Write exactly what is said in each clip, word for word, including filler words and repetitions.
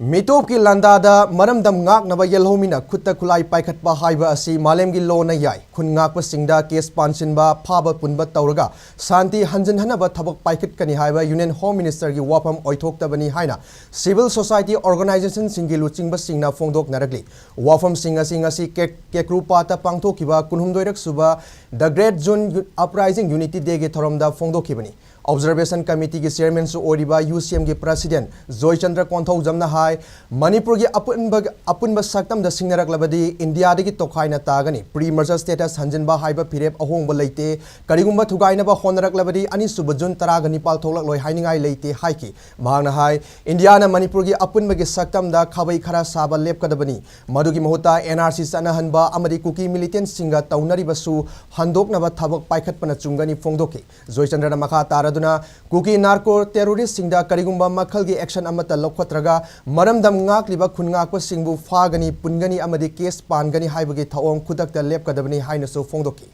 ꯃꯤꯇꯣꯞꯀꯤ ꯂꯥꯟꯗꯥꯗ ꯃꯔꯝꯗꯝ ꯉꯥꯛꯅꯕ ꯌꯦꯜꯍꯧꯃꯤꯅ ꯈꯨꯠꯇ ꯈꯨꯠꯂꯥꯏ ꯄꯥꯏꯈꯠꯄ ꯍꯥꯏꯕ ꯑꯁꯤ ꯃꯥꯂꯦꯝꯒꯤ ꯂꯣꯅ ꯌꯥꯏ꯫ ꯈꯨꯟ ꯉꯥꯛꯄꯁꯤꯡꯗ ꯀꯦꯁ ꯄꯥꯟꯁꯤꯟꯕ, ꯐꯥꯕ ꯄꯨꯟꯕ ꯇꯧꯔꯒ ꯁꯥꯟꯇꯤ ꯍꯟꯖꯤꯟꯍꯟꯅꯕ ꯊꯕꯛ ꯄꯥꯏꯈꯠꯀꯅꯤ ꯍꯥꯏꯕ Union Home Minister ꯒꯤ ꯋꯥꯐꯝ ꯑꯣꯏꯊꯣꯛꯇꯕꯅꯤ ꯍꯥꯏꯅ civil society organization ꯁꯤꯡꯒꯤ ꯂꯨꯆꯤꯡꯕꯁꯤꯡꯅ ꯐꯣꯡꯗꯣꯛꯅꯔꯛꯂꯤ꯫ ꯋꯥꯐꯝꯁꯤꯡ ꯑꯁꯤ ꯉꯁꯤ ꯀꯦ-, ꯀꯦꯀ꯭ꯔꯨꯄꯥꯠꯇ ꯄꯥꯡꯊꯣꯛꯈꯤꯕ ꯀꯨꯟꯍꯨꯝꯗꯣꯏꯔꯛ ꯁꯨꯕ The Great June Uprising Unity Day ꯒꯤ ꯊꯧꯔꯝꯗ ꯐꯣꯡꯗꯣꯛꯈꯤꯕꯅꯤ꯫ Observation Committee ꯒꯤ chairman ꯁꯨ ꯑꯣꯏꯔꯤꯕ UCM ꯒꯤ president ꯖꯣꯏꯆꯟꯗ꯭ꯔ ꯀꯣꯟꯊꯧꯖꯝꯅ ꯍꯥꯏ, ꯃꯅꯤꯄꯨꯔꯒꯤ ꯑꯄꯨꯟꯕ, ꯑꯄꯨꯟꯕ ꯁꯛꯇꯝꯗ ꯁꯤꯡꯅꯔꯛꯂꯕꯗꯤ ꯏꯟꯗꯤꯌꯥꯗꯒꯤ ꯇꯣꯈꯥꯏꯅ ꯇꯥꯒꯅꯤ꯫ Pre-merger status ꯍꯟꯖꯤꯟꯕ ꯍꯥꯏꯕ ꯐꯤꯔꯦꯞ ꯑꯍꯣꯡꯕ ꯂꯩꯇꯦ꯫ ꯀꯔꯤꯒꯨꯝꯕ ꯊꯨꯒꯥꯏꯅꯕ ꯍꯣꯠꯅꯔꯛꯂꯕꯗꯤ ꯑꯅꯤꯁꯨꯕ ꯖꯨꯟ ꯇꯔꯥꯒ ꯅꯤꯄꯥꯜ ꯊꯣꯛꯂꯛꯂꯣꯏ ꯍꯥꯏꯅꯤꯡꯉꯥꯏ ꯂꯩꯇꯦ ꯍꯥꯏꯈꯤ꯫ ꯃꯍꯥꯛꯅ ꯍꯥꯏ, ꯏꯟꯗꯤꯌꯥꯅ ꯃꯅꯤꯄꯨꯔꯒꯤ ꯑꯄꯨꯟꯕꯒꯤ ꯁꯛꯇꯝꯗ ꯈꯥꯕꯩ ꯈꯔ ꯁꯥꯕ ꯂꯦꯞꯀꯗꯕꯅꯤ꯫ ꯃꯗꯨꯒꯤ ꯃꯍꯨꯠꯇ NRC ꯆꯠꯅꯍꯟꯕ ꯑꯃꯗꯤ ꯀꯨꯀꯤ militant ꯁꯤꯡꯒ ꯇꯧꯅꯔꯤꯕꯁꯨ ꯍꯟꯗꯣꯛꯅꯕ ꯊꯕꯛ ꯄꯥꯏꯈꯠꯄꯅ ꯆꯨꯝꯒꯅꯤ ꯐꯣꯡꯗꯣꯛꯈꯤ꯫ ꯖꯣꯏꯆꯟꯗ꯭ꯔꯅ ꯃꯈꯥ ꯇꯥꯔꯗꯨꯅ, ꯀꯨꯀꯤ narco terrorist ꯁꯤꯡꯗ ꯀꯔꯤꯒꯨꯝꯕ ꯃꯈꯜꯒꯤ action ꯑꯃꯠꯇ ꯂꯧꯈꯠꯇ꯭ꯔꯒ ꯃꯔꯝꯗꯝ ꯉꯥꯛꯂꯤꯕ ꯈꯨꯟ ꯉꯥꯛꯄꯁꯤꯡꯕꯨ ꯐꯥꯒꯅꯤ, ꯄꯨꯟꯒꯅꯤ ꯑꯃꯗꯤ ꯀꯦꯁ ꯄꯥꯟꯒꯅꯤ ꯍꯥꯏꯕꯒꯤ ꯊꯧꯑꯣꯡ ꯈꯨꯗꯛꯇ ꯂꯦꯞꯀꯗꯕꯅꯤ ꯍꯥꯏꯅꯁꯨ ꯐꯣꯡꯗꯣꯛꯈꯤ꯫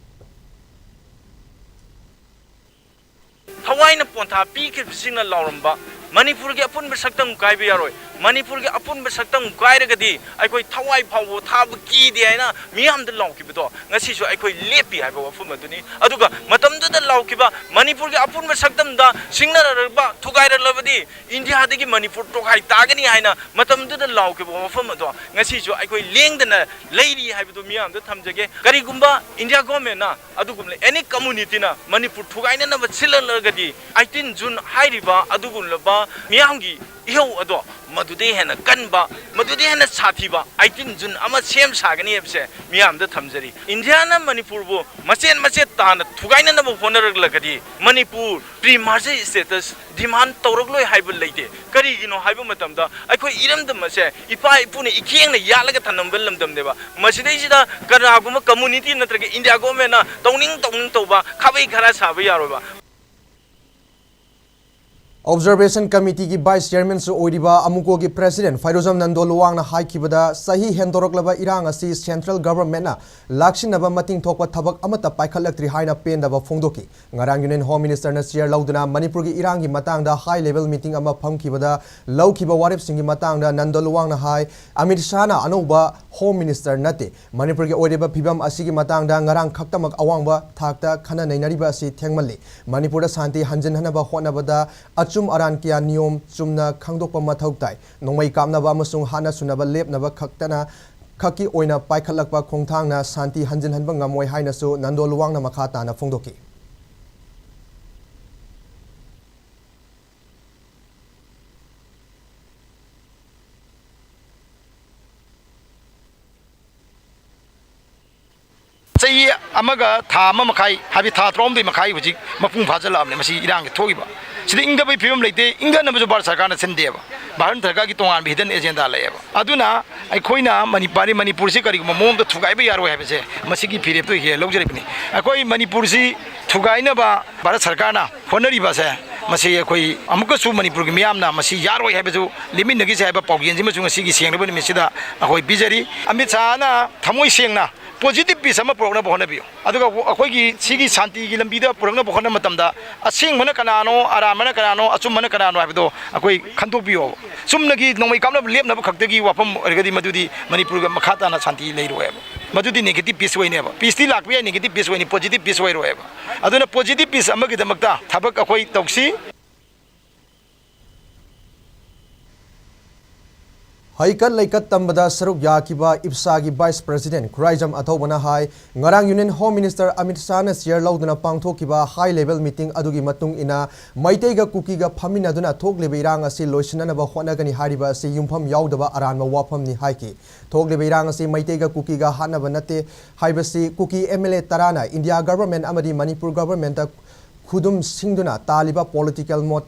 ꯊꯋꯥꯏꯅ ꯄꯣꯟꯊꯥ ꯄꯤꯈꯤꯕꯁꯤꯡꯅ ꯂꯥꯎꯔꯝꯕ, "ꯃꯅꯤꯄꯨꯔꯒꯤ ꯑꯄꯨꯟꯕ ꯁꯛꯇꯝ ꯀꯥꯏꯕ ꯌꯥꯔꯣꯏ, ꯃꯅꯤꯄꯨꯔꯒꯤ ꯑꯄꯨꯟꯕ ꯁꯛꯇꯝ ꯀꯥꯏꯔꯒꯗꯤ ꯑꯩꯈꯣꯏ ꯊꯋꯥꯏ ꯐꯥꯎꯕ ꯊꯥꯕ ꯀꯤꯗꯦ" ꯍꯥꯏꯅ ꯃꯤꯌꯥꯝꯗ ꯂꯥꯎꯈꯤꯕꯗꯣ, ꯉꯁꯤꯁꯨ ꯑꯩꯈꯣꯏ ꯂꯦꯞꯄꯤ ꯍꯥꯏꯕ ꯋꯥꯐꯝ ꯑꯗꯨꯅꯤ꯫ ꯑꯗꯨꯒ ꯃꯇꯝꯗꯨꯗ ꯂꯥꯎꯈꯤꯕ, "ꯃꯅꯤꯄꯨꯔꯒꯤ ꯑꯄꯨꯟꯕ ꯁꯛꯇꯝꯗ ꯁꯤꯡꯅꯔꯛꯂꯕ, ꯊꯨꯒꯥꯏꯔꯛꯂꯕꯗꯤ ꯏꯟꯗꯤꯌꯥꯗꯒꯤ ꯃꯅꯤꯄꯨꯔ ꯇꯣꯈꯥꯏ ꯇꯥꯒꯅꯤ" ꯍꯥꯏꯅ ꯃꯇꯝꯗꯨꯗ ꯂꯥꯎꯈꯤꯕ ꯋꯥꯐꯝ ꯑꯗꯣ ꯉꯁꯤꯁꯨ ꯑꯩꯈꯣꯏ ꯂꯦꯡꯗꯅ ꯂꯩꯔꯤ ꯍꯥꯏꯕꯗꯨ ꯃꯤꯌꯥꯝꯗ ꯊꯝꯖꯒꯦ꯫ ꯀꯔꯤꯒꯨꯝꯕ ꯏꯟꯗꯤꯌꯥ government ꯅ ꯑꯗꯨꯒꯨꯝꯂꯕ any community ꯅ ꯃꯅꯤꯄꯨꯔ ꯊꯨꯒꯥꯏꯅꯅꯕ ꯁꯤꯜꯂꯛꯂꯒꯗꯤ, eighteen June ꯍꯥꯏꯔꯤꯕ ꯑꯗꯨꯒꯨꯝꯂꯕ ꯃꯤꯌꯥꯝꯒꯤ ꯏꯍꯧ ꯑꯗꯣ ꯃꯗꯨꯗꯩ ꯍꯦꯟꯅ ꯀꯟꯕ, ꯃꯗꯨꯗꯩ ꯍꯦꯟꯅ ꯁꯥꯊꯤꯕ eighteen June ꯑꯃ ꯁꯦꯝ ꯁꯥꯒꯅꯤ ꯍꯥꯏꯕꯁꯦ ꯃꯤꯌꯥꯝꯗ ꯊꯝꯖꯔꯤ꯫ ꯏꯟꯗꯤꯌꯥꯅ ꯃꯅꯤꯄꯨꯔꯕꯨ ꯃꯆꯦꯠ ꯃꯆꯦꯠ ꯇꯥꯅ ꯊꯨꯒꯥꯏꯅꯅꯕ ꯍꯣꯠꯅꯔꯛꯂꯒꯗꯤ, ꯃꯅꯤꯄꯨꯔ pre-merger status demand ꯇꯧꯔꯛꯂꯣꯏ ꯍꯥꯏꯕ ꯂꯩꯇꯦ꯫ ꯀꯔꯤꯒꯤꯅꯣ ꯍꯥꯏꯕ ꯃꯇꯝꯗ, ꯑꯩꯈꯣꯏ ꯏꯔꯝꯗꯝ ꯑꯁꯦ ꯏꯄꯥ ꯏꯄꯨꯅ ꯏꯈꯦꯡꯅ ꯌꯥꯜꯂꯒ ꯊꯝꯂꯝꯕ ꯂꯝꯗꯝꯅꯦꯕ꯫ ꯃꯁꯤꯗꯩꯁꯤꯗ ꯀꯅꯥꯒꯨꯝꯕ community ꯅꯠꯇ꯭ꯔꯒ ꯏꯟꯗꯤꯌꯥ government ꯅ ꯇꯧꯅꯤꯡ ꯇꯧꯅꯤꯡ ꯇꯧꯕ ꯈꯥꯕꯩ ꯈꯔ ꯁꯥꯕ ꯌꯥꯔꯣꯏꯕ꯫ Observation Committeeꯒꯤ Vice Chairmanꯁꯨ ꯑꯣꯏꯔꯤꯕ ꯑꯃꯨꯀꯣꯒꯤ President ꯐꯩꯔꯨꯖꯝ ꯅꯟꯗꯣ ꯂꯨꯋꯥꯡꯅ ꯍꯥꯏꯈꯤꯕꯗ, ꯆꯍꯤ ꯍꯦꯟꯗꯣꯔꯛꯂꯕ ꯏꯔꯥꯡ ꯑꯁꯤ Central Governmentꯅ ꯂꯥꯛꯁꯤꯟꯅꯕ ꯃꯇꯤꯡ ꯊꯣꯛꯄ ꯊꯕꯛ ꯑꯃꯠꯇ ꯄꯥꯏꯈꯠꯂꯛꯇ꯭ꯔꯤ ꯍꯥꯏꯅ ꯄꯦꯟꯗꯕ ꯐꯣꯡꯗꯣꯛꯈꯤ꯫ ꯉꯔꯥꯡ Union Home Ministerꯅ chair ꯂꯧꯗꯨꯅ ꯃꯅꯤꯄꯨꯔꯒꯤ ꯏꯔꯥꯡꯒꯤ ꯃꯇꯥꯡꯗ high level meeting ꯑꯃ ꯐꯝꯈꯤꯕꯗ ꯂꯧꯈꯤꯕ ꯋꯥꯔꯦꯞꯁꯤꯡꯒꯤ ꯃꯇꯥꯡꯗ ꯅꯟꯗꯣ ꯂꯨꯋꯥꯡꯅ ꯍꯥꯏ, ꯑꯃꯤꯠ ꯁꯥꯍꯅ ꯑꯅꯧꯕ Home Minister ꯅꯠꯇꯦ꯫ ꯃꯅꯤꯄꯨꯔꯒꯤ ꯑꯣꯏꯔꯤꯕ ꯐꯤꯕꯝ ꯑꯁꯤꯒꯤ ꯃꯇꯥꯡꯗ ꯉꯔꯥꯡ ꯈꯛꯇꯃꯛ ꯑꯋꯥꯡꯕ ꯊꯥꯛꯇ ꯈꯟꯅ ꯅꯩꯅꯔꯤꯕ ꯑꯁꯤ ꯊꯦꯡꯃꯜꯂꯤ꯫ ꯃꯅꯤꯄꯨꯔꯗ ꯁꯥꯟꯇꯤ ꯍꯟꯖꯤꯟꯍꯟꯅꯕ ꯍꯣꯠꯅꯕꯗ ꯑꯆꯨꯝ ꯑꯔꯥꯟ ꯀꯌꯥ ꯅꯤꯌꯣꯝ ꯆꯨꯝꯅ ꯈꯪꯗꯣꯛꯄ ꯃꯊꯧ ꯇꯥꯏ꯫ ꯅꯣꯡꯃꯩ ꯀꯥꯞꯅꯕ ꯑꯃꯁꯨꯡ ꯍꯥꯠꯅ ꯁꯨꯅꯕ ꯂꯦꯞꯅꯕ ꯈꯛꯇꯅ, ꯈꯛꯀꯤ ꯑꯣꯏꯅ ꯄꯥꯏꯈꯠꯂꯛꯄ ꯈꯣꯡꯊꯥꯡꯅ ꯁꯥꯟꯇꯤ ꯍꯟꯖꯤꯟꯍꯟꯕ ꯉꯝꯃꯣꯏ ꯍꯥꯏꯅꯁꯨ ꯅꯟꯗꯣ ꯂꯨꯋꯥꯡꯅ ꯃꯈꯥ ꯇꯥꯅ ꯐꯣꯡꯗꯣꯛꯈꯤ꯫ ꯆꯍꯤ ꯑꯃꯒ ꯊꯥ ꯑꯃ ꯃꯈꯥꯏ, ꯍꯥꯏꯕꯗꯤ ꯊꯥ ꯇꯔꯥꯍꯨꯝꯗꯣꯏ ꯃꯈꯥꯏ ꯍꯧꯖꯤꯛ ꯃꯄꯨꯡ ꯐꯥꯖꯤꯜꯂꯛꯑꯕꯅꯦ ꯃꯁꯤ ꯏꯔꯥꯡꯁꯤ ꯊꯣꯛꯏꯕ꯫ ꯁꯤꯗ ꯏꯪꯊꯕꯒꯤ ꯐꯤꯕꯝ ꯂꯩꯇꯦ, ꯏꯪꯊꯅꯕꯁꯨ ꯚꯥꯔꯠ ꯁꯔꯀꯥꯔꯅ ꯁꯤꯟꯗꯦꯕ꯫ ꯚꯥꯔꯠ ꯁꯔꯀꯥꯔꯒꯤ ꯇꯣꯉꯥꯟꯕ hidden agenda ꯂꯩꯌꯦꯕ꯫ ꯑꯗꯨꯅ ꯑꯩꯈꯣꯏꯅ ꯃꯅꯤꯄꯨꯔꯤ, ꯃꯅꯤꯄꯨꯔꯁꯤ ꯀꯔꯤꯒꯨꯝꯕ ꯃꯑꯣꯡꯗ ꯊꯨꯒꯥꯏꯕ ꯌꯥꯔꯣꯏ ꯍꯥꯏꯕꯁꯦ ꯃꯁꯤꯒꯤ ꯐꯤꯔꯦꯞꯇꯨ ꯍꯦꯛ ꯂꯧꯖꯔꯤꯕꯅꯤ꯫ ꯑꯩꯈꯣꯏ ꯃꯅꯤꯄꯨꯔꯁꯤ ꯊꯨꯒꯥꯏꯅꯕ ꯚꯥꯔꯠ ꯁꯔꯀꯥꯔꯅ ꯍꯣꯠꯅꯔꯤꯕꯁꯦ, ꯃꯁꯤ ꯑꯩꯈꯣꯏ ꯑꯃꯨꯛꯀꯁꯨ ꯃꯅꯤꯄꯨꯔꯒꯤ ꯃꯤꯌꯥꯝꯅ ꯃꯁꯤ ꯌꯥꯔꯣꯏ ꯍꯥꯏꯕꯁꯨ ꯂꯦꯞꯃꯤꯟꯅꯈꯤꯁꯦ ꯍꯥꯏꯕ ꯄꯥꯎꯖꯦꯜꯁꯤꯃꯁꯨ ꯉꯁꯤꯒꯤ ꯁꯦꯡꯂꯕ ꯅꯨꯃꯤꯠꯁꯤꯗ ꯑꯩꯈꯣꯏ ꯄꯤꯖꯔꯤ꯫ ꯑꯃꯤꯠ ꯁꯥꯍꯅ ꯊꯃꯣꯏ ꯁꯦꯡꯅ positive peace ꯑꯃ ꯄꯨꯔꯛꯅꯕ ꯍꯣꯠꯅꯕꯤꯌꯨ꯫ ꯑꯗꯨꯒ ꯑꯩꯈꯣꯏꯒꯤ ꯁꯤꯒꯤ ꯁꯥꯟꯇꯤꯒꯤ ꯂꯝꯕꯤꯗ ꯄꯨꯔꯛꯅꯕ ꯍꯣꯠꯅꯕ ꯃꯇꯝꯗ ꯑꯁꯦꯡꯕꯅ ꯀꯅꯥꯅꯣ, ꯑꯔꯥꯟꯕꯅ ꯀꯅꯥꯅꯣ, ꯑꯆꯨꯝꯕꯅ ꯀꯅꯥꯅꯣ ꯍꯥꯏꯕꯗꯣ ꯑꯩꯈꯣꯏ ꯈꯟꯗꯣꯛꯄꯤꯌꯣꯕ꯫ ꯆꯨꯝꯅꯒꯤ ꯅꯣꯡꯃꯩ ꯀꯥꯞꯅꯕ ꯂꯦꯞꯅꯕ ꯈꯛꯇꯒꯤ ꯋꯥꯐꯝ ꯑꯣꯏꯔꯒꯗꯤ ꯃꯗꯨꯗꯤ ꯃꯅꯤꯄꯨꯔꯒ ꯃꯈꯥ ꯇꯥꯅ ꯁꯥꯟꯇꯤ ꯂꯩꯔꯣꯏꯕ꯫ ꯃꯗꯨꯗꯤ negative peace ꯑꯣꯏꯅꯦꯕ꯫ Peaceꯇꯤ ꯂꯥꯛꯄ ꯌꯥꯏ, negative peace ꯑꯣꯏꯅꯤ, positive peace ꯑꯣꯏꯔꯣꯏꯕ꯫ ꯑꯗꯨꯅ positive peace ꯑꯃꯒꯤꯗꯃꯛꯇ ꯊꯕꯛ ꯑꯩꯈꯣꯏ ꯇꯧꯁꯤ꯫ ꯍꯩꯀꯠ ꯂꯩꯀꯠ ꯇꯝꯕꯗ ꯁꯔꯨꯛ ꯌꯥꯈꯤꯕ ꯏꯞꯁꯥꯒꯤ Vice President ꯈꯨꯔꯥꯏꯖꯝ ꯑꯊꯧꯕꯅ ꯍꯥꯏ, ꯉꯔꯥꯡ Union Home Minister Amit ꯁꯥꯍꯅ chair ꯂꯧꯗꯨꯅ ꯄꯥꯡꯊꯣꯛꯈꯤꯕ high level meeting ꯑꯗꯨꯒꯤ ꯃꯇꯨꯡ ꯏꯟꯅ ꯃꯩꯇꯩꯒ ꯀꯨꯀꯤꯒ ꯐꯝꯃꯤꯟꯅꯗꯨꯅ ꯊꯣꯛꯂꯤꯕ ꯏꯔꯥꯡ ꯑꯁꯤ ꯂꯣꯏꯁꯤꯟꯅꯅꯕ ꯍꯣꯠꯅꯒꯅꯤ ꯍꯥꯏꯔꯤꯕ ꯑꯁꯤ ꯌꯨꯝꯐꯝ ꯌꯥꯎꯗꯕ ꯑꯔꯥꯟꯕ ꯋꯥꯐꯝꯅꯤ ꯍꯥꯏꯈꯤ꯫ ꯊꯣꯛꯂꯤꯕ ꯏꯔꯥꯡ ꯑꯁꯤ ꯃꯩꯇꯩꯒ ꯀꯨꯀꯤꯒ ꯍꯥꯠꯅꯕ ꯅꯠꯇꯦ ꯍꯥꯏꯕꯁꯤ ꯀꯨꯀꯤ MLA ꯇꯔꯥꯅ India Government ꯑꯃꯗꯤ ꯃꯅꯤꯄꯨꯔ Governmentꯇ ꯈꯨꯗꯨꯝ ꯁꯤꯡꯗꯨꯅ ꯇꯥꯜꯂꯤꯕ political ꯃꯣꯠ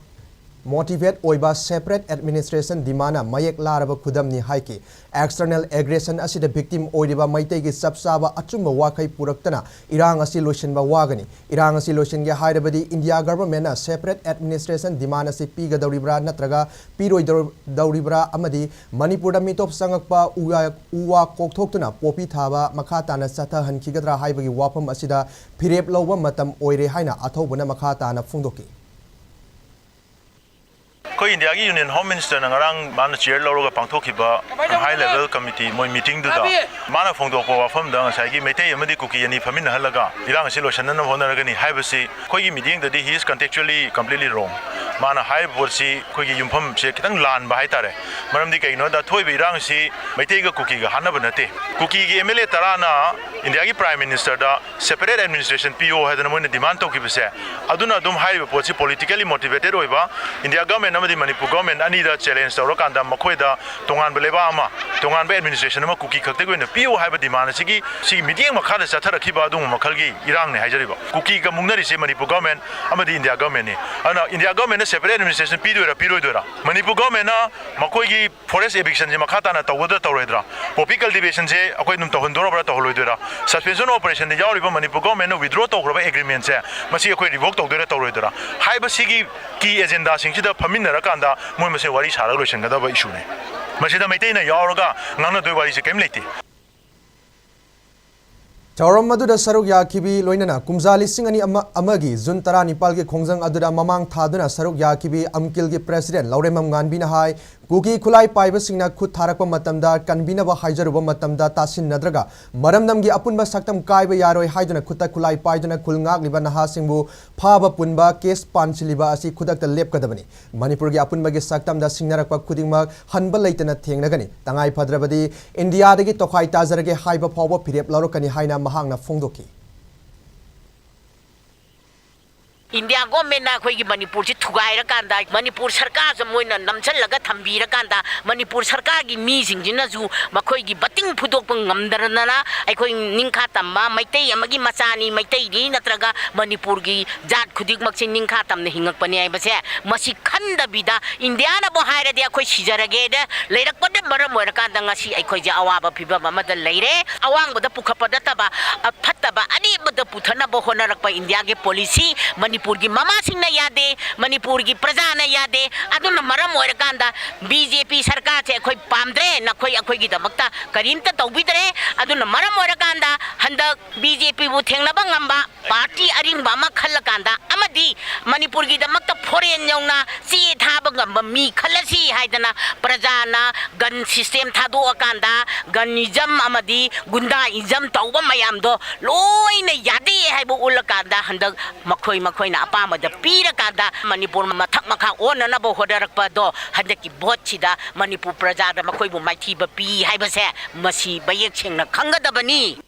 ꯃꯣꯇꯤꯚꯦꯠ ꯑꯣꯏꯕ ꯁꯦꯄꯔꯦꯠ ꯑꯦꯗꯃꯤꯅꯤꯁꯇ꯭ꯔꯦꯁꯟ ꯗꯤꯃꯥꯟꯅ ꯃꯌꯦꯛ ꯂꯥꯔꯕ ꯈꯨꯗꯝꯅꯤ ꯍꯥꯏꯈꯤ꯫ ꯑꯦꯛꯁꯇꯔꯅꯦꯜ ꯑꯦꯒ꯭ꯔꯦꯁꯟ ꯑꯁꯤꯗ ꯚꯤꯛꯇꯤꯝ ꯑꯣꯏꯔꯤꯕ ꯃꯩꯇꯩꯒꯤ ꯆꯞ ꯆꯥꯕ ꯑꯆꯨꯝꯕ ꯋꯥꯈꯩ ꯄꯨꯔꯛꯇꯅ ꯏꯔꯥꯡ ꯑꯁꯤ ꯂꯣꯏꯁꯤꯟꯕ ꯋꯥꯒꯅꯤ꯫ ꯏꯔꯥꯡ ꯑꯁꯤ ꯂꯣꯏꯁꯤꯟꯒꯦ ꯍꯥꯏꯔꯕꯗꯤ ꯏꯟꯗꯤꯌꯥ ꯒꯚꯔꯟꯃꯦꯟꯠꯅ ꯁꯦꯄꯔꯦꯠ ꯑꯦꯗꯃꯤꯅꯤꯁꯇ꯭ꯔꯦꯁꯟ ꯗꯤꯃꯥꯟ ꯑꯁꯤ ꯄꯤꯒꯗꯧꯔꯤꯕ꯭ꯔꯥ ꯅꯠꯇ꯭ꯔꯒ ꯄꯤꯔꯣꯏꯗꯧꯔꯤꯕ꯭ꯔꯥ ꯑꯃꯗꯤ ꯃꯅꯤꯄꯨꯔꯗ ꯃꯤꯇꯣꯞ ꯆꯪꯉꯛꯄ ꯎ ꯋꯥ, ꯎ ꯋꯥ ꯀꯣꯛꯊꯣꯛꯇꯨꯅ ꯄꯣꯄꯤ ꯊꯥꯕ ꯃꯈꯥ ꯇꯥꯅ ꯆꯠꯊꯍꯟꯈꯤꯒꯗ꯭ꯔꯥ ꯍꯥꯏꯕꯒꯤ ꯋꯥꯐꯝ ꯑꯁꯤꯗ ꯐꯤꯔꯦꯞ ꯂꯧꯕ ꯃꯇꯝ ꯑꯣꯏꯔꯦ ꯍꯥꯏꯅ ꯑꯊꯧꯕꯅ ꯃꯈꯥ ꯇꯥꯅ ꯐꯣꯡꯗꯣꯛꯈꯤ꯫ ꯑꯩꯈꯣꯏ ꯏꯟꯗꯤꯌꯥꯒꯤ ꯌꯨꯅꯤꯌꯟ ꯍꯣꯝ ꯃꯤꯅꯤꯁꯇꯔꯅ ꯉꯔꯥꯡ ꯃꯥꯅ ꯆꯤꯌꯔ ꯂꯧꯔꯒ ꯄꯥꯡꯊꯣꯛꯈꯤꯕ ꯍꯥꯏ ꯂꯦꯚꯦꯜ ꯀꯃꯤꯇꯤ ꯃꯣꯏ ꯃꯤꯇꯤꯡꯗꯨꯗ ꯃꯥꯅ ꯐꯣꯡꯗꯣꯛꯄ ꯋꯥꯐꯝꯗ ꯉꯁꯥꯏꯒꯤ ꯃꯩꯇꯩ ꯑꯃꯗꯤ ꯀꯨꯀꯤ ꯑꯅꯤ ꯐꯝꯃꯤꯟꯅꯍꯜꯂꯒ ꯏꯔꯥꯡ ꯑꯁꯤ ꯂꯣꯏꯁꯤꯟꯅꯅꯕ ꯍꯣꯠꯅꯔꯒꯅꯤ ꯍꯥꯏꯕꯁꯤ ꯑꯩꯈꯣꯏꯒꯤ ꯃꯤꯠꯌꯦꯡꯗꯗꯤ he is contextually completely wrong꯫ ꯃꯥꯅ ꯍꯥꯏꯔꯤꯕ ꯄꯣꯠꯁꯤ ꯑꯩꯈꯣꯏꯒꯤ ꯌꯨꯝꯐꯝꯁꯦ ꯈꯤꯇꯪ ꯂꯥꯟꯕ ꯍꯥꯏꯇꯥꯔꯦ꯫ ꯃꯔꯝꯗꯤ ꯀꯩꯒꯤꯅꯣꯗ ꯊꯣꯛꯏꯕ ꯏꯔꯥꯡꯁꯤ ꯃꯩꯇꯩꯒ ꯀꯨꯀꯤꯒ ꯍꯥꯠꯅꯕ ꯅꯠꯇꯦ꯫ ꯀꯨꯀꯤꯒꯤ ꯑꯦꯝ ꯑꯦꯜ ꯑꯦ ꯇꯔꯥꯅ ꯏꯟꯗꯤꯌꯥꯒꯤ ꯄ꯭ꯔꯥꯏꯝ ꯃꯤꯅꯤꯁꯇꯔꯗ ꯁꯦꯄꯔꯦꯠ ꯑꯦꯗꯃꯤꯅꯤꯁꯇ꯭ꯔꯦꯁꯟ ꯄꯤꯌꯣ ꯍꯥꯏꯗꯅ ꯃꯣꯏꯅ ꯗꯤꯃꯥꯟ ꯇꯧꯈꯤꯕꯁꯦ, ꯑꯗꯨꯅ ꯑꯗꯨꯝ ꯍꯥꯏꯔꯤꯕ ꯄꯣꯠꯁꯤ ꯄꯣꯂꯤꯇꯤꯀꯦꯜꯂꯤ ꯃꯣꯇꯤꯚꯦꯇꯦꯠ ꯑꯣꯏꯕ ꯏꯟꯗꯤꯌꯥ ꯒꯚꯔꯟꯃꯦꯟꯠ ꯑꯃꯗꯤ ꯃꯅꯤꯄꯨꯔ ꯒꯚꯔꯟꯃꯦꯟꯠ ꯑꯅꯤꯗ ꯆꯦꯂꯦꯟꯖ ꯇꯧꯔꯀꯥꯟꯗ ꯃꯈꯣꯏꯗ ꯇꯣꯉꯥꯟꯕ ꯂꯩꯕꯥꯛ ꯑꯃ, ꯇꯣꯉꯥꯟꯕ ꯑꯦꯗꯃꯤꯅꯤꯁꯇ꯭ꯔꯦꯁꯟ ꯑꯃ ꯀꯨꯀꯤ ꯈꯛꯇꯒꯤ ꯑꯣꯏꯅ ꯄꯤꯌꯨ ꯍꯥꯏꯕ ꯗꯤꯃꯥꯟ ꯑꯁꯤꯒꯤ, ꯁꯤꯒꯤ ꯃꯤꯠꯌꯦꯡ ꯃꯈꯥꯗ ꯆꯠꯊꯔꯛꯈꯤꯕ ꯑꯗꯨꯒꯨꯝꯕ ꯃꯈꯜꯒꯤ ꯏꯔꯥꯡꯅꯦ ꯍꯥꯏꯖꯔꯤꯕ꯫ ꯀꯨꯀꯤꯒ ꯃꯨꯛꯅꯔꯤꯁꯦ ꯃꯅꯤꯄꯨꯔ ꯒꯚꯔꯟꯃꯦꯟꯠ ꯑꯃꯗꯤ ꯏꯟꯗꯤꯌꯥ ꯒꯚꯔꯟꯃꯦꯟꯠꯅꯤ꯫ ꯑꯗꯨꯅ ꯏꯟꯗꯤꯌꯥ ꯒꯚꯔꯟꯃꯦꯟꯠꯅ ꯁꯦꯄꯔꯦꯠ ꯑꯦꯗꯃꯤꯅꯤꯁꯇ꯭ꯔꯦꯁꯟ ꯄꯤꯗꯣꯏꯔꯥ ꯄꯤꯔꯣꯏꯗꯣꯏꯔꯥ, ꯃꯅꯤꯄꯨꯔ ꯒꯚꯔꯟꯃꯦꯟꯠꯅ ꯃꯈꯣꯏꯒꯤ ꯐꯣꯔꯦꯁ ꯏꯚꯤꯛꯁꯟꯁꯦ ꯃꯈꯥ ꯇꯥꯅ ꯇꯧꯒꯗ꯭ꯔꯥ ꯇꯧꯔꯣꯏꯗ꯭ꯔꯥ, ꯄꯣꯄꯤ ꯀꯜꯇꯤꯚꯦꯁꯟꯁꯦ ꯑꯩꯈꯣꯏ ꯑꯗꯨꯝ ꯇꯧꯍꯟꯗꯣꯔꯕ꯭ꯔꯥ ꯇꯧꯍꯜꯂꯣꯏꯗꯣꯏꯔꯥ, ꯁꯁꯄꯦꯟꯁꯟ ꯑꯣꯄꯔꯦꯁꯟꯗ ꯌꯥꯎꯔꯤꯕ ꯃꯅꯤꯄꯨꯔ ꯒꯚꯔꯟꯃꯦꯟꯠꯅ ꯋꯤꯗ꯭ꯔꯣ ꯇꯧꯈ꯭ꯔꯕ ꯑꯦꯒ꯭ꯔꯤꯃꯦꯟꯠꯁꯦ ꯃꯁꯤ ꯑꯩꯈꯣꯏ ꯔꯤꯚꯣꯛ ꯇꯧꯗꯣꯏꯔꯥ ꯇꯧꯔꯣꯏꯗꯣꯏꯔꯥ ꯍꯥꯏꯕꯁꯤꯒꯤ ꯀꯤ ꯑꯦꯖꯦꯟꯗꯥꯁꯤꯡꯁꯤꯗ ꯐꯝꯃꯤꯟꯅꯔꯀꯥꯟꯗ ꯃꯣꯏ ꯃꯁꯦꯟ ꯋꯥꯔꯤ ꯁꯥꯔꯒ ꯂꯣꯏꯁꯤꯟꯒꯗꯕ ꯏꯁꯨꯅꯤ꯫ ꯃꯁꯤꯗ ꯃꯩꯇꯩꯅ ꯌꯥꯎꯔꯒ ꯉꯥꯡꯅꯗꯣꯏ ꯋꯥꯔꯤꯁꯦ ꯀꯔꯤꯝ ꯂꯩꯇꯦ꯫ ꯊꯧꯔꯝ ꯑꯗꯨꯗ ꯁꯔꯨꯛ ꯌꯥꯈꯤꯕꯤ ꯂꯣꯏꯅꯅ ꯀꯨꯝꯖꯥ ꯂꯤꯁꯤꯡ ꯑꯅꯤ ꯑꯃꯒꯤ ꯖꯨꯟ ꯇꯔꯥꯅꯤꯄꯥꯜꯒꯤ ꯈꯣꯡꯖꯪ ꯑꯗꯨꯗ ꯃꯃꯥꯡ ꯊꯥꯗꯨꯅ ꯁꯔꯨꯛ ꯌꯥꯈꯤꯕꯤ ꯑꯝꯀꯤꯜꯒꯤ ꯄ꯭ꯔꯦꯁꯤꯗꯦꯟꯠ ꯂꯧꯔꯦꯝꯕꯝ ꯉꯥꯟꯕꯤꯅ ꯍꯥꯏ, ꯀꯨꯀꯤ ꯈꯨꯠꯂꯥꯏ ꯄꯥꯏꯕꯁꯤꯡꯅ ꯈꯨꯠ ꯊꯥꯔꯛꯄ ꯃꯇꯝꯗ ꯀꯟꯕꯤꯅꯕ ꯍꯥꯏꯖꯔꯨꯕ ꯃꯇꯝꯗ ꯇꯥꯁꯤꯟꯅꯗ꯭ꯔꯒ ꯃꯔꯝꯗꯝꯒꯤ ꯑꯄꯨꯟꯕ ꯁꯛꯇꯝ ꯀꯥꯏꯕ ꯌꯥꯔꯣꯏ ꯍꯥꯏꯗꯨꯅ ꯈꯨꯠꯇ ꯈꯨꯠꯂꯥꯏ ꯄꯥꯏꯗꯨꯅ ꯈꯨꯜ ꯉꯥꯛꯂꯤꯕ ꯅꯍꯥꯁꯤꯡꯕꯨ ꯐꯥꯕ ꯄꯨꯟꯕ, ꯀꯦꯁ ꯄꯥꯟꯁꯤꯜꯂꯤꯕ ꯑꯁꯤ ꯈꯨꯗꯛꯇ ꯂꯦꯞꯀꯗꯕꯅꯤ꯫ ꯃꯅꯤꯄꯨꯔꯒꯤ ꯑꯄꯨꯟꯕꯒꯤ ꯁꯛꯇꯝꯗ ꯁꯤꯡꯅꯔꯛꯄ ꯈꯨꯗꯤꯡꯃꯛ ꯍꯟꯕ ꯂꯩꯇꯅ ꯊꯦꯡꯅꯒꯅꯤ꯫ ꯇꯉꯥꯏ ꯐꯗ꯭ꯔꯕꯗꯤ ꯏꯟꯗꯤꯌꯥꯗꯒꯤ ꯇꯣꯈꯥꯏ ꯇꯥꯖꯔꯒꯦ ꯍꯥꯏꯕ ꯐꯥꯎꯕ ꯐꯤꯔꯦꯞ ꯂꯧꯔꯛꯀꯅꯤ ꯍꯥꯏꯅ ꯃꯍꯥꯛꯅ ꯐꯣꯡꯗꯣꯛꯈꯤ꯫ ꯏꯟꯗꯤꯌꯥ ꯒꯣꯔꯃꯦꯟꯅ ꯑꯩꯈꯣꯏꯒꯤ ꯃꯅꯤꯄꯨꯔꯁꯤ ꯊꯨꯒꯥꯏꯔꯀꯥꯟꯗ, ꯃꯅꯤꯄꯨꯔ ꯁꯔꯀꯥꯔꯁꯦ ꯃꯣꯏꯅ ꯅꯝꯁꯤꯜꯂꯒ ꯊꯝꯕꯤꯔꯀꯥꯟꯗ, ꯃꯅꯤꯄꯨꯔ ꯁꯔꯀꯥꯔꯒꯤ ꯃꯤꯁꯤꯡꯁꯤꯅꯁꯨ ꯃꯈꯣꯏꯒꯤ ꯕꯇꯤꯡ ꯐꯨꯗꯣꯛꯄ ꯉꯝꯗꯗꯅ, ꯑꯩꯈꯣꯏ ꯅꯤꯡꯈꯥ ꯇꯝꯕ ꯃꯩꯇꯩ ꯑꯃꯒꯤ ꯃꯆꯥꯅꯤ, ꯃꯩꯇꯩꯅꯤ, ꯅꯠꯇ꯭ꯔꯒ ꯃꯅꯤꯄꯨꯔꯒꯤ ꯖꯥꯠ ꯈꯨꯗꯤꯡꯃꯛꯁꯤ ꯅꯤꯡꯈꯥ ꯇꯝꯅ ꯍꯤꯡꯉꯛꯄꯅꯤ ꯍꯥꯏꯕꯁꯦ, ꯃꯁꯤ ꯈꯟꯗꯕꯤꯗ, ꯏꯟꯗꯤꯌꯥꯅꯕꯨ ꯍꯥꯏꯔꯗꯤ ꯑꯩꯈꯣꯏ ꯁꯤꯖꯔꯒꯦꯅ ꯂꯩꯔꯛꯄꯅ ꯃꯔꯝ ꯑꯣꯏꯔꯀꯥꯟꯗ ꯉꯁꯤ ꯑꯩꯈꯣꯏꯁꯦ ꯑꯋꯥꯕ ꯐꯤꯕꯝ ꯑꯃꯗ ꯂꯩꯔꯦ꯫ ꯑꯋꯥꯡꯕꯗ ꯄꯨꯈꯠꯄ ꯅꯠꯇꯕ, ꯑ, ꯐꯠꯇꯕ ꯑꯅꯦꯝꯕꯗ ꯄꯨꯊꯅꯕ ꯍꯣꯠꯅꯔꯛꯄ ꯏꯟꯗꯤꯌꯥꯒꯤ ꯄꯣꯂꯤꯁꯤ ꯃꯅꯤꯄꯨꯔꯒꯤ ꯃꯃꯥꯁꯤꯡꯅ ꯌꯥꯗꯦ, ꯃꯅꯤꯄꯨꯔꯒꯤ ꯄ꯭ꯔꯖꯥꯅ ꯌꯥꯗꯦ꯫ ꯑꯗꯨꯅ ꯃꯔꯝ ꯑꯣꯏꯔꯀꯥꯟꯗ ꯕꯤ ꯖꯦ ꯄꯤ ꯁꯔꯀꯥꯔꯁꯦ ꯑꯩꯈꯣꯏ ꯄꯥꯝꯗ꯭ꯔꯦ, ꯅꯈꯣꯏ ꯑꯩꯈꯣꯏꯒꯤꯗꯃꯛꯇ ꯀꯔꯤꯝꯇ ꯇꯧꯕꯤꯗ꯭ꯔꯦ꯫ ꯑꯗꯨꯅ ꯃꯔꯝ ꯑꯣꯏꯔꯀꯥꯟꯗ ꯍꯟꯗꯛ ꯕꯤ ꯖꯦ ꯄꯤꯕꯨ ꯊꯦꯡꯅꯕ ꯉꯝꯕ ꯄꯥꯔꯇꯤ ꯑꯔꯤꯡꯕ ꯑꯃ ꯈꯜꯂꯀꯥꯟꯗ ꯑꯃꯗꯤ ꯃꯅꯤꯄꯨꯔꯒꯤꯗꯃꯛꯇ ꯐꯣꯔꯦꯟ ꯌꯧꯅ ꯆꯦ ꯊꯥꯕ ꯉꯝꯕ ꯃꯤ ꯈꯜꯂꯁꯤ ꯍꯥꯏꯗꯅ ꯄ꯭ꯔꯖꯥꯅ ꯒꯟ ꯁꯤꯁꯇꯦꯝ ꯊꯥꯗꯣꯛꯑꯀꯥꯟꯗ ꯒꯟ ꯏꯖꯝ ꯑꯃꯗꯤ ꯒꯨꯟꯗꯥ ꯏꯖꯝ ꯇꯧꯕ ꯃꯌꯥꯝꯗꯣ ꯂꯣꯏꯅ ꯌꯥꯗꯦ ꯍꯥꯏꯕ ꯎꯠꯂꯀꯥꯟꯗ ꯍꯟꯗꯛ ꯃꯈꯣꯏ ꯃꯈꯣꯏꯅ ꯑꯄꯥꯝꯕꯗ ꯄꯤꯔꯀꯥꯟꯗ ꯃꯅꯤꯄꯨꯔ ꯃꯊꯛ ꯃꯈꯥ ꯑꯣꯟꯅꯅꯕ ꯍꯣꯠꯅꯔꯛꯄꯗꯣ ꯍꯟꯗꯛꯀꯤ ꯚꯣꯠꯁꯤꯗ ꯃꯅꯤꯄꯨꯔ ꯄ꯭ꯔꯖꯥꯗ ꯃꯈꯣꯏꯕꯨ ꯃꯥꯏꯊꯤꯕ ꯄꯤ ꯍꯥꯏꯕꯁꯦ ꯃꯁꯤ ꯃꯌꯦꯛ ꯁꯦꯡꯅ ꯈꯪꯒꯗꯕꯅꯤ꯫